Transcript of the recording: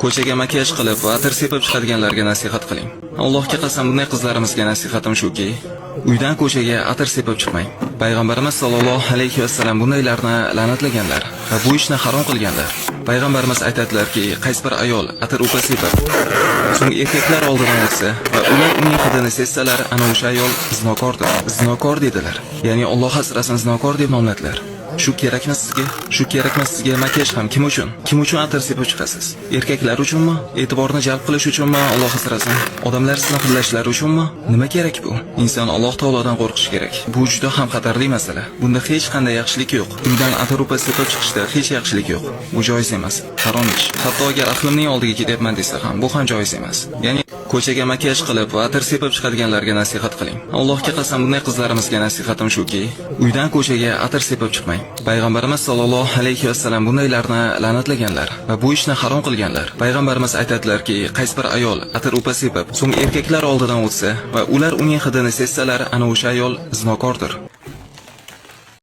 Ko'chaga makiyaj qilib va atir sepib chiqadiganlarga nasihat qiling. Allohga qasam, bunday qizlarimizga nasihatim shuki, uydan ko'chaga atir sepib chiqmang. Payg'ambarimiz sollallohu alayhi vasallam bundaylarni la'natlaganlar va bu ishni harom qilganlar. Payg'ambarimiz aytadilarki, qaysi bir ayol atir upa sepib, so'ng erkaklar oldidan o'tsa va ular uning hidini sezsalar, ana o'sha ayol zinokordir. Zinokor dedilar. Ya'ni Alloh asrasin, zinokor deb nomladilar. Shu kerakmi sizga? Shu kerakmi sizga makiyaj ham kim uchun? Kim uchun atir sepib chiqasiz? Erkaklar uchunmi? E'tiborni jalb qilish uchunmi? Alloh asrasin. Odamlar sizni hidlashlari uchunmi? Nima kerak bu? Inson Alloh taolodan qo'rqishi kerak. Bu juda ham xatarli masala. Bunda hech qanday yaxshilik yo'q. Uydan atir upa sepib chiqishda hech yaxshilik yo'q. Bu joiz emas. Harom ish. Hatto agar ahlimning oldiga ketyapman desa ham, bu ham joiz emas. Ya'ni ko'chaga makiyaj qilib va atir sepib chiqadiganlarga nasihat qiling. Allohga qasam, bunday qizlarimizga nasihatim shuki, uydan ko'chaga atir sepib chiqmang. Payg'ambarimiz sollallohu alayhi vasallam bundaylarni la'natlaganlar va bu ishni harom qilganlar. Payg'ambarimiz aytadilarki, qaysi bir ayol atir upa sepib, so'ng erkaklar oldidan o'tsa va ular uning hidini sezsalar, ana o'sha ayol zinokordir.